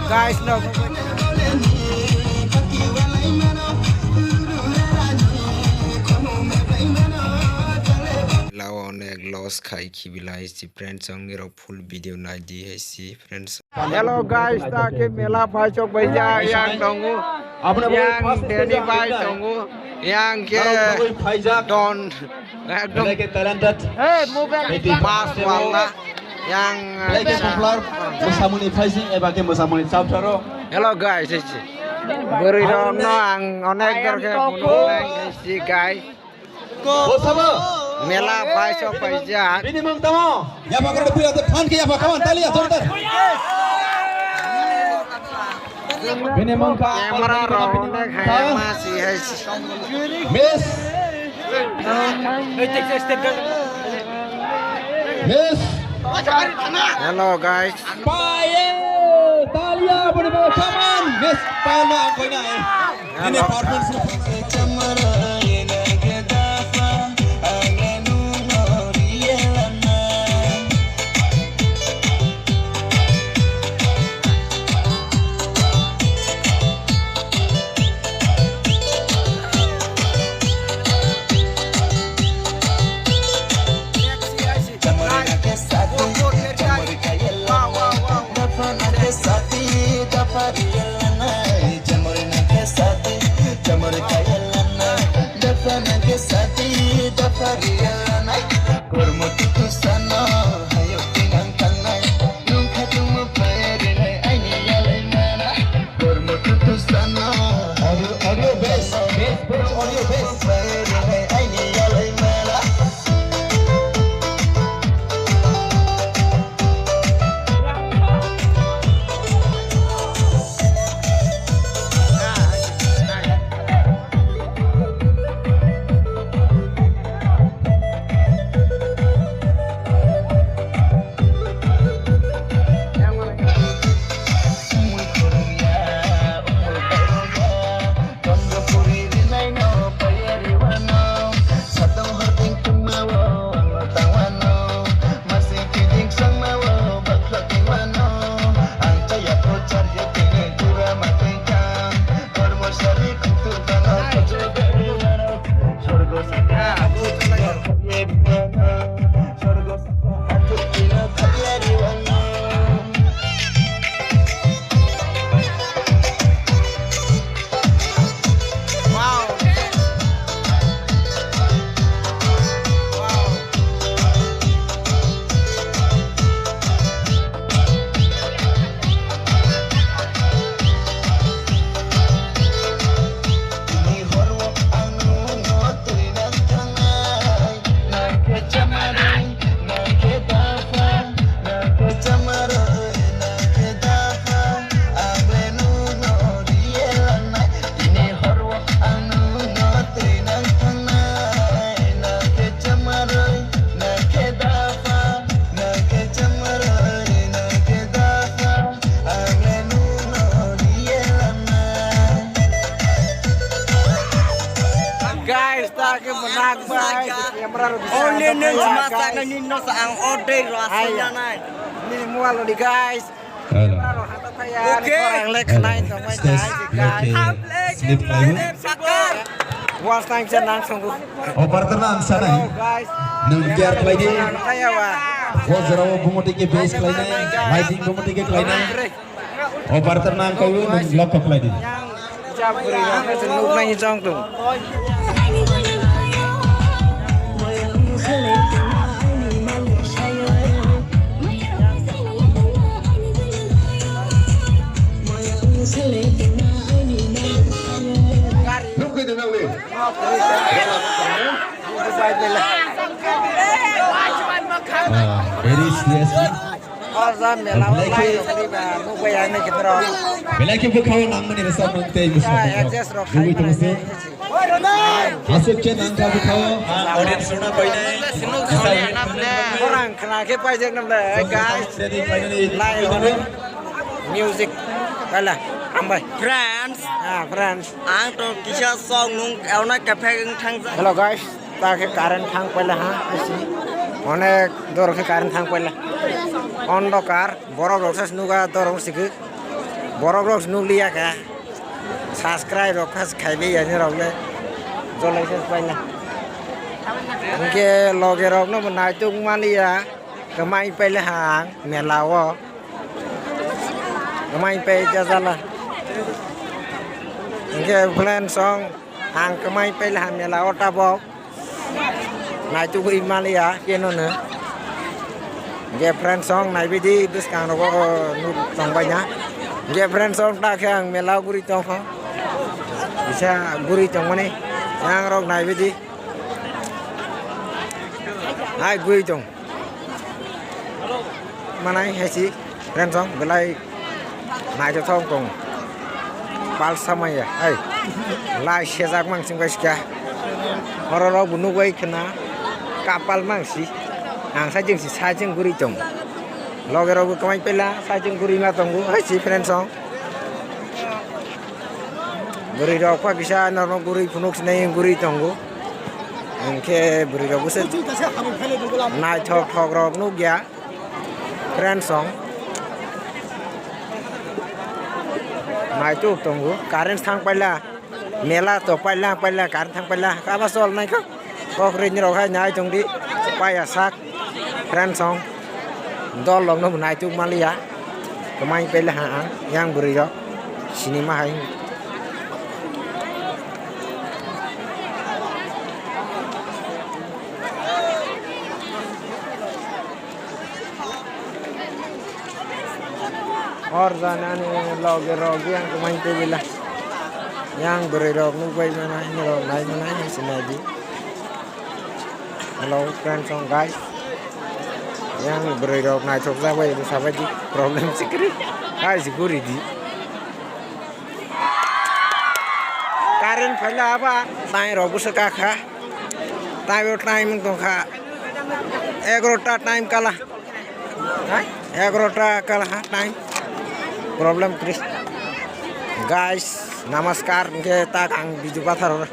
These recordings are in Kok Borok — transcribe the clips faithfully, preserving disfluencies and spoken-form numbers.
Guys, no. Lao onek loss khai khibilai si friends, ongnirok full video nai di hai si friends. Hello guys, ta ke mela phai chok bai ja yang tongo. Yang Danny bai tongo. Yang ke Don. Ekdom. Belai khe talented. Hey, mobile. Mas wala. Yang, belai khe popular. Mosamani phaising eba khe mosamani chaptaro. Hello guys, esi. Bwrwi rok no ang onek dor khe phunuknai esi guys. Bo sabo. Mela phai sok paijak. Bini mung tamo. Yapha khe pura de phan khe yapha kawan tali ya jordar. Bini mung kha. Camera rok onek hai ma si hai si. Miss. Miss. Hello guys. Paye. Talia bini mung kaman. Miss. Paye ma ang koi na. Ini performance. Audio, audio, bass, bass, bro, audio, bass. Guys, ta ke benak bai, camera rok bisa. Only ada ning ya, sama guys. Sana ning no sa ang order ro asal. Ayo. Janai. Ini semua lo di guys. Hello. Camera rok hata kaya, okay. Orang lek kena itu main. Stay, guys, okay. Guys. Sleep lagi. Was tang chen nang sungguh. Operator na ang sanai. Hello, guys. Nang gear khlai di. Kaya wa. O jora o bumoti ke bass khlai nai. Lighting bumoti ke khlai nai. Operator nang kaiwi nung lock kok lai di. Yang jabri yang nuknai jong tu. Nuknai di nang ni. Ah, very seriously. Belai khe, belai khe bwkhao nangmani rwchapmung tei mwsapmung rok. Nugwi tongse. Aswk khe nangkha bwkhao. Audience rwna painai. Khorang khna khe paijak nang le, guys. Music. Kala, hambai. Friends. Ah, friends. Ang to kisa song nung euna kaphek wng thang. Hello, guys. Ta khe current thang paila ha, aisi. Onek dor khe current thang paila. Ondokar, borok rok sa nuga dor rok sigi. Borok rok nukliya kha. Subscribe rok kha khailiya ni rok le. Jolai se paina. Hwnkhe loge rok no bo naituk maliya. Kwmai paile ha ang mela o. Kwmai pai jajala. Hwnkhe friend song ang kwmai paile ha mela o tabok. Naitugwi maliya keno no. Hwnkhe friend song naibidi bwskang rogo nuk tongbaina. Hwnkhe friend song ta khe ang mela o guri tongkho. Kisa guri tongmani yang rok naibidi. Hai guri tong. Manai hai si rensong belai naithothok tong. Pal samaya hai lai sejak mang sing bai sikha. Oro rok bo nugwi khna kapal mang si. Ang sai jeng si sai jeng guri tong. Loge rok bo kwmai pela sai jeng guri ma tongo hai si rensong. Bwrwi rok pa kisa norok guri phunuk sinai guri tongo. Hwnkhe bwrwi rok bwswk naithok thok rok nukya. Friend song. Naituk tongo. Current thang paila. Mela to paila paila current thang paila. Kaba sol naikha. Kok rini rok hai nai tong di. Paya sak. Friend song. Dol rok no naituk maliya. Kwmai pele ha ang yang bwrwi rok. Sinima hai. Hor jani ani loge rok yang kwmai tebila. Yang bwrwi rok nukbai manai, rok nai manai, sinai di. Hello, friends and guys. Yang bwrwi rok naithok jak bai sabai di problem sikri. Guys, guri di. Current phaila aba, tai rok bwswk kakha. Tai o time tongkha. Egarota time kala. Hai? Egarota kala ha time. Problem kris. Guys, namaskar, hwnkhe tak ang video pathar hor.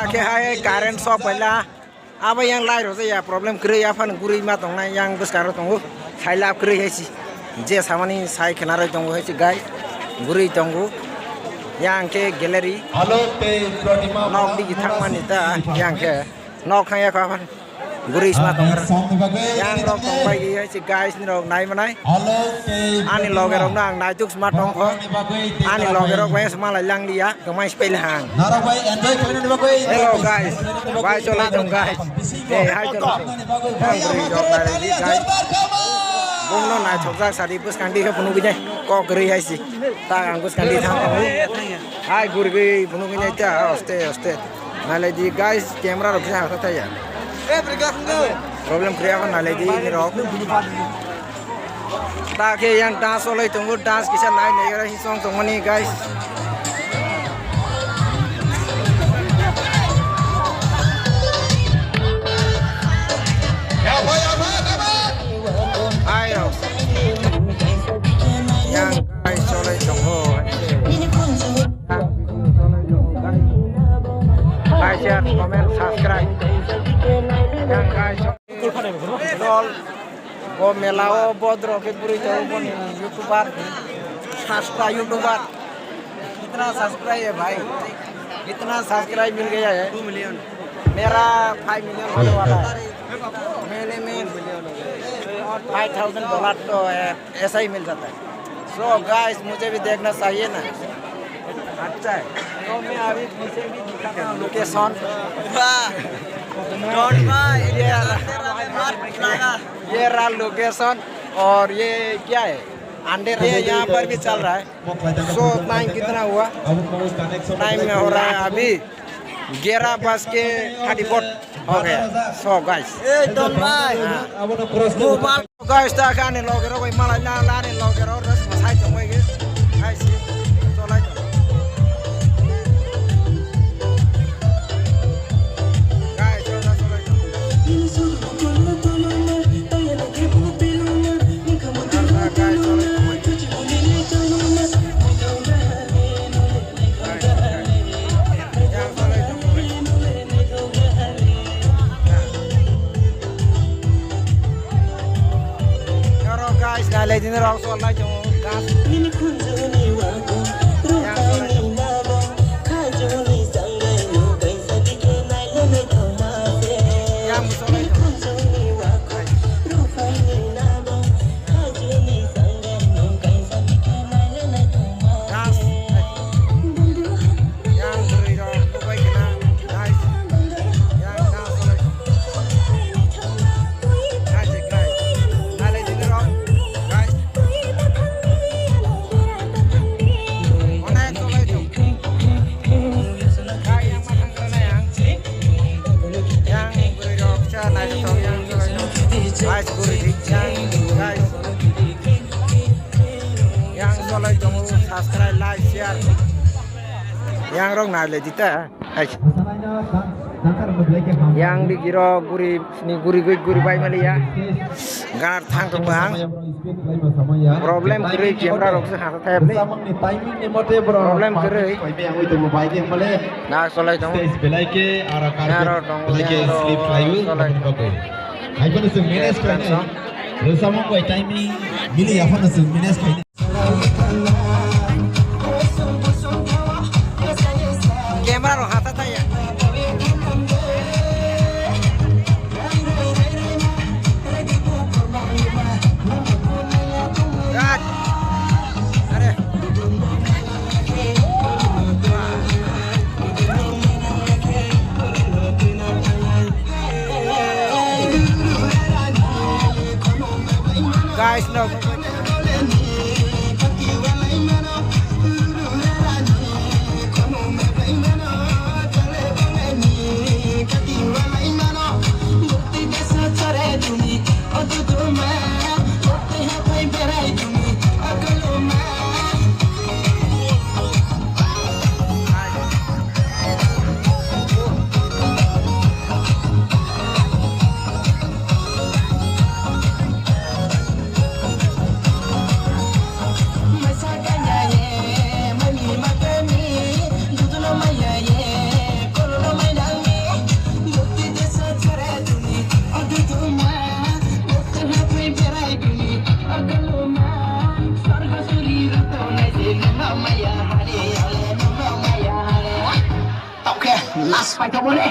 Khe hai current sok paila. Abo yang lai rojak ya problem kwrwi aphano guri ma tongnai yang bwskang ro tongo. Sai lab kwrwi hai si. Je samani sai khna roi tongo hai si guys. Guri tongo. Yang khe gallery. Hello, te Pratima. Nok digi thangmani ta yang khe. Nok thang ya kha. Guri sma tong. Yang rok tong bai hai si guys ni rok nai manai. Ani loge rok no ang naituk sma tong kho. Ani loge rok bai sma lai lang liya, kwmai spel hang. Narok bai enjoy khlaina bagwi. Hello guys, bai cholai tong guys. Hey, hai cholo. Ang bwrwi rok nai rok di guys. Bung no naithok jak sadi bwskang di khe phunuk gini kok gri hai si. Ta ang bwskang di thang tong. Hai gurgwi phunuk gini ta oste oste. Nalai di guys, camera rok kisa hata thaya. Problem kriya ko nalai di ni rok. Ta khe yang dance olai tongo, dance kisa nai nai ora hisong tongmani guys. Ayo. Yang guys olai tongo. Like, share, comment, subscribe. Yang guys, dol, bo mela o bodro ke puri to bo YouTuber, sasta YouTuber. Kitna subscribe hai bhai? Kitna subscribe mil gaya hai? Two million. Mera five million hone wala hai. Maine mein five thousand dollar to hai. ऐसा ही मिल जाता है। So guys, मुझे भी देखना चाहिए ना। अच्छा है। तो मैं अभी पीछे भी दिखाता हूँ location। वाह। डॉन भाई, ये रहा, ये रहा location। और ये क्या है? अंडे, ये यहाँ पर भी चल रहा है। So टाइम कितना हुआ? टाइम हो रहा है अभी ग्यारह बज के thirty four. Okay, so guys. Hey, Don bhai. Mobile. Guys, ta khe ani loge rok bai malai na, ani loge rok rwchapsa sai tong bai khe. Guys, si cholai tong. Guys, cholai tong. Guys, cholai tong. Oro guys, nai lai dini rok sol lai tongo, guys. Subscribe, like, share. Yang rok nai le dita. Hai. Yang di giro guri ni guri gui guri bai mali ya. Gar thang tong bang. Problem kwrwi camera rok se hasa thaya bli. Problem kwrwi. Na solai tong. Belai ke ara carpet, belai ke slip khlaiwi, aboni bagwi. Hai phano chwng manage khlainai. Rwchapmung bai timing mili ya phano chwng manage khlainai. Camera rok hata ta ya. Cut. Are. Guys, no. Tokhe last fight obole.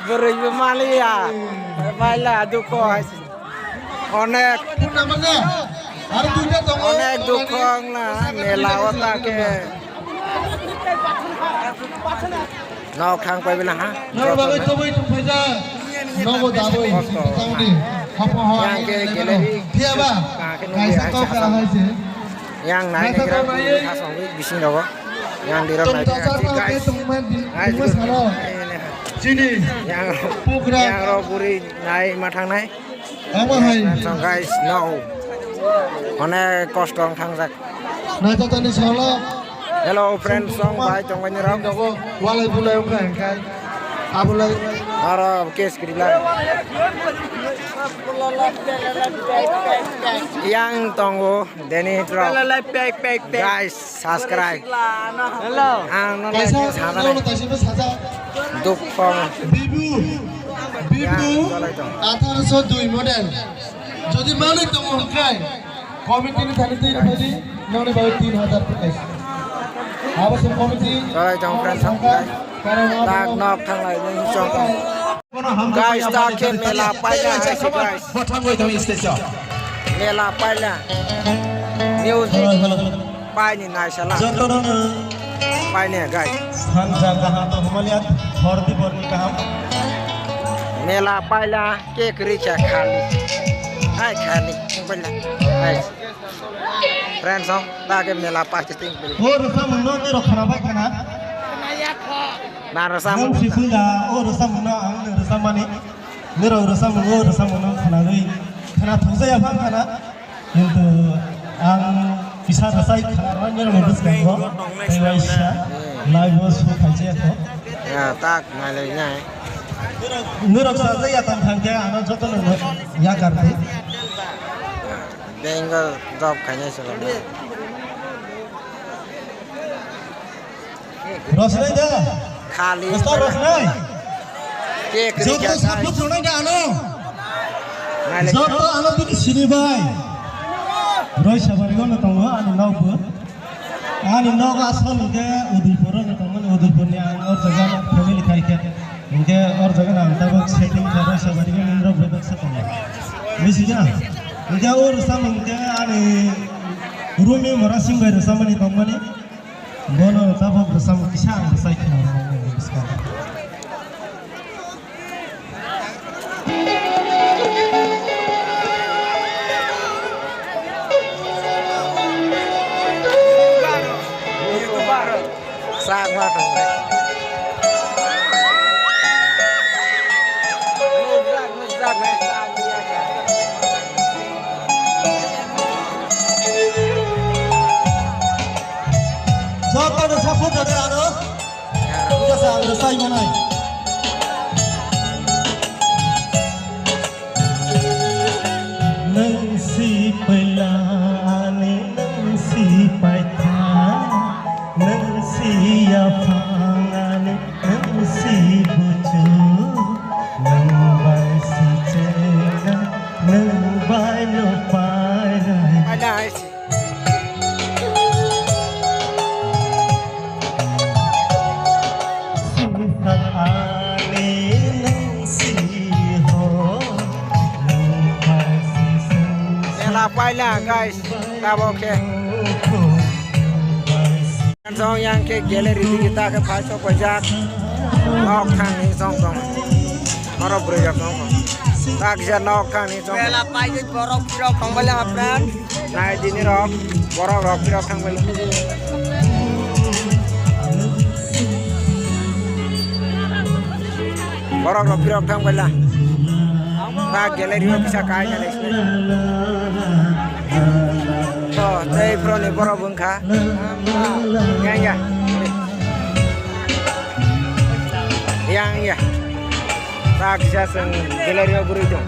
Bwrwi bo maliya. Baila dukho hai se. Onek, onek dukho wngna mela o ta khe. Nok thang pai bela ha. Nang bagwi tobwi tongphaijak. Nogo dabwi. Kosto. Tangdi. Hapa ho. Yang ke gallery. Dia ba. Kaisa kok kala hai se. Yang nai nai gra bui khasong bui bising rogo. Yang dirok nai gra guys. Guys, chini yang rok buri nai ma thangnai. Omo hai. Guys, no. Onek kosto wng thangjak. Naitotani salo. Hello friends, song bai tongmani rok. Walai bulai wngkha hingkha. Abulai. Aro case kirila. Yang tongo deni trok. Guys, subscribe. Hello. Ang no kaisa, like no sajak. Dukho. Bibu. Bibu. Yang jalai tong. Atharo so dui model. Jodi malik tongo hingkha. Committee ni thani tin phaidi, noni bai tin hazar rupees. Abo se committee. Jalai tong friends, subscribe. Karon abo tak nok thanglai ni chong. Guys, ta khe mela paila hai se, guys. Mela paila. Music paini naisala. Paini, guys. Sanja kaham to humaliat, hordi borni kaham. Mela paila, cake richa khali. Hai khali, paila. Hai. Friends, oh, ta khe mela pachi ting pili. O rwchapmung no nirok khwnabai khana. Na rwchapmung. Nung si punda, o rwchapmung no ang nung rwchapmani. Nirok rwchapmung, o rwchapmung no khwnagwi khwna thokjaya bang khana. Kintu ang kisa rwchai khana rw nirok ni bwskango. Tei waisa live o show khaijaya kho. Ya, tak nailai nai. Nirok sajaya tong thangkhe ano joto no yakar di. Bengal job khainai se rok. Rosnai da? Khali. Rosnai, rosnai. Cake joto rikha support sai. Rosnai da ano. Nai le. Joto ano tini sini bai. Roi sabari gono tongo ani nokbo. Ani nok asol hwnkhe Udaipur o tongmani, Udaipur ni ang or jaga no family khai khe. Hwnkhe or jaga no ang tabuk setting kha, roi sabari gono nrok bai baksa tongo. Bisi ya? Hwnkhe o rwchapmung hwnkhe ani Rumi Morasing bai rwchapmani tongmani. Bono tabuk rwchapmung kisa ang rwchai khna rwmani bwskang. Sak ma thang. Joto no support rwdi ano. Jasa ang rwchai manai. Nwng si pwla ani, nwng si paitha, nwng si yaphang ani, nwng si buchu, nwng bai si chengna, nwng bai no painai. Mela paila, guys, tabok khe. Song yang khe gallery di kita khe phai sok paijak. Nok thang ni song song. Oro bwrwi rok song song. Tak kisa nok thang ni song. Mela paigwi borok phirok tongbaila ha friend. Nai dini rok, borok rok phirok thang bai. Borok rok phirok thang bai la. Ta gallery o kisa kai na lai sini. To, tei phro ni borok wngkha. Yang ya. Yang ya. Ta kisa seng gallery o gurui tong.